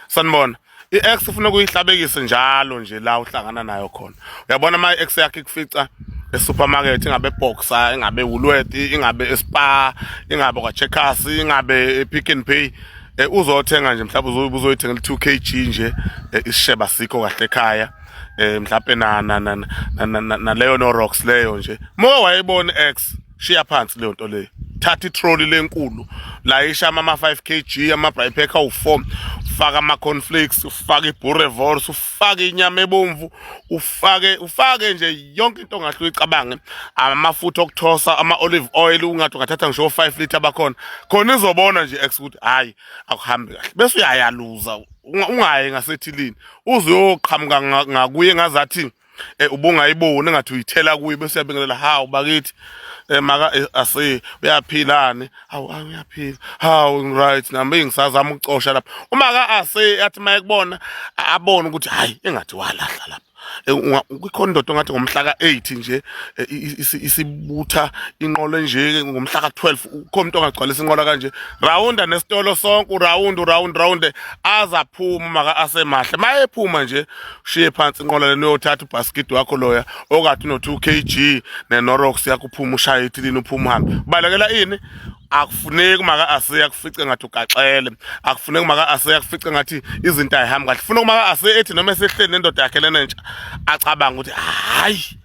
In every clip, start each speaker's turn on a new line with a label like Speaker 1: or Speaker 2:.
Speaker 1: Sanibona. I-ex ufuna ukuyihlabekise njalo nje la uhlangana nayo khona. Uyabona uma i-ex yakhe ikufica esupermarket, ingabe eBoxer, ingabe eWoolworth, ingabe eSpar, ingabe kwaCheckers, ingabe ePick n Pay, uzothenga nje mhlawumbe uzoyithengela 2 kg nje, isisheba sikho kahle ekhaya, mhlawumbe na na na na leyo no rocks leyo nje. Moke wayibona ex, shiya phansi leyo nto leyo, thatha itrolley lenkulu layisha ama 5 kg ama braai pack awu4, ufaka ama cornflakes, ufake iboerewors, ufake inyama ebomvu, ufake nje yonke into ongahle uyicabange, amafutha okuthosa, ama olive oil, ungathi ungathatha ngisho 5 liter bakhona khona. Izobona nje ex ukuthi hayi, akuhambi kahle, bese uyayaluza, ungayi ngasethilini, uze uyoqhamuka ngakuye ngazathi ubungayiboni, engathi uyithela kuye, bese uyabingelela, "Hawu bakithi, maka ase, uyaphilani?" "Hawu, uyaphila." "Hawu, right, nami ngisazama ukucosha lapha." Uma ka ase athi mayekubona, abone ukuthi hayi, engathi walahla lapha. Kukhona indoda ongathi ngomhla ka-8 nje isibutha inqola nje, ngomhla ka-12 ukhona umuntu ongagcwalisa inqola kanje, rawunda nesitolo sonke, urawunda, urawunda, rawunde azaphuma maka asemahle. Mayephuma nje, ushiye phansi inqola lena, uyothatha ubhasikidi wakho loya okade uno-2 kg ne-Knorrox yakho, uphuma ushaye ithilini, uphuma uhambe. Ubalekela ini? Akufuneki maka ase akufice ngathi ugaxele, akufuneki maka ase akufice ngathi izinto ayihambi kahle. Funa maka ase ethi noma esehleli nendoda yakhe lena entsha, acabanga ukuthi hayi,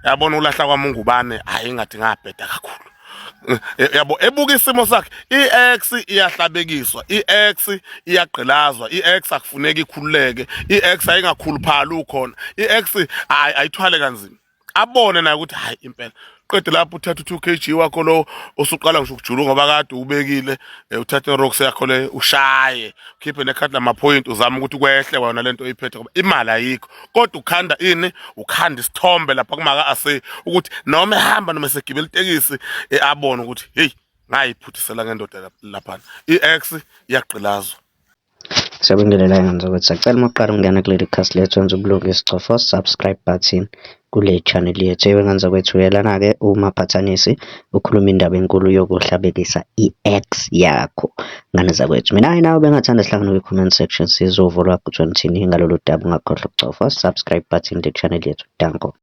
Speaker 1: yabona ulahla kwami ungubane, hayi, ngathi ngabheda kakhulu, yabo. Ebuka isimo sakhe, i-ex iyahlabekiswa, i-ex iyagqilazwa, i-ex akufuneki ikhululeke, i-ex ayingakhuluphali ukhona, i-ex ayithwale kanzima, abone naye ukuthi hayi, impela. Qede lapho uthatha u-2 kg wakho lo osuqala ngisho ukujuluka ngoba kade ubekile, uthathe i-rocks yakho le, ushaye, ukhiphe nekhadi lamaphoyinti, uzame ukuthi kwehle wona lento oyiphethe, ngoba imali ayikho, kodwa ukhanda ini? Ukhanda isithombe lapha kumaka ase ukuthi noma ehamba, noma esegibela itekisi, abone ukuthi hey, ngayiphuthisela ngendoda laphana. I-ex iyagqilazwa.
Speaker 2: Siyabingelela ngane zakwethu. Siyacela uma uqala ukungena kuleli khasi lethu, wenze ubulungisa, cofa subscribe button kule channel yethu. Ewe ngane zakwethu, uyelana-ke uMaphathanisi ukhuluma indaba enkulu yokuhlabekisa i-ex yakho, ngane zakwethu. Mina nawe bengathanda sihlangane kwi-comment section, sizwe uvo lwakho ukuthi nithini ngalolu daba. Ungakhohlwa ukucofa subscribe button kule channel yethu. Danko.